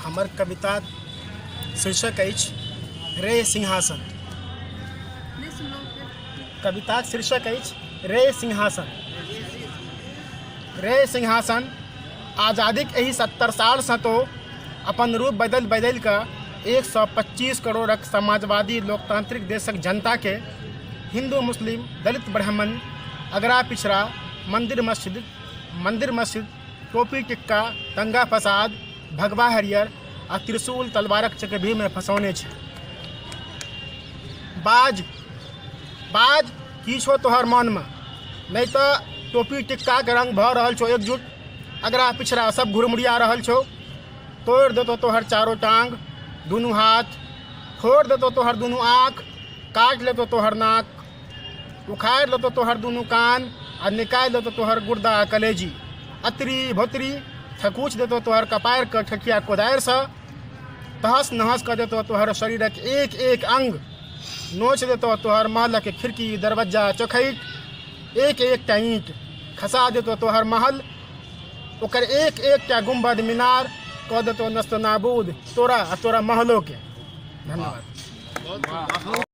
हमर कविताक शीर्षक अछि रे सिंहासन। कविताक शीर्षक अछि रे सिंहासन। रे सिंहासन, आजादीक एहि 70 सालसँ तो अपन रूप बदलि बदलि कऽ 125 करोड़क समाजवादी लोकतांत्रिक देशक जनताके हिन्दू मुस्लिम दलित ब्राह्मण अगड़ा पिछड़ा मंदिर मस्जिद मंदिर मस्जिद टोपी टिक्का दंगा फसाद भगवा हरियर आ त्रिशूल तलवारक चक्रव्यूहमे फँसौने छै। बाज बाज की छौ तोहर मनमे, नहि तऽ टोपी टिक्काके रंग भऽ रहल छौ एकजुट, अगरा पिछड़ा सब घुरमुरिया रहल छौ। तोड़ि देतौ तोहर चारो टांग दुनू हाथ, फोड़ि देतौ तोहर दुनू आँखि, काटि लेतौ तोहर नाक, उखाड़ि लेतौ तोहर दुनू कान आ निकालि देतौ तोहर गुर्दा आ कलेजी। अतरी भोतरी थकुच देतौ तोहर कपारके ठठिया कोदारिसँ, तहस नहस कऽ देतौ तोहर शरीरक एक एक अंग, नोच देतौ तोहर महलक खिड़की दरबज्जा चौखैट, एक एकटा ईंट खसा देतौ तोहर महल, ओकर एक एकटा गुम्बद मीनार कऽ देतौ नस्त नाबूद तोरा आ तोरा महलोके। धन्यवाद।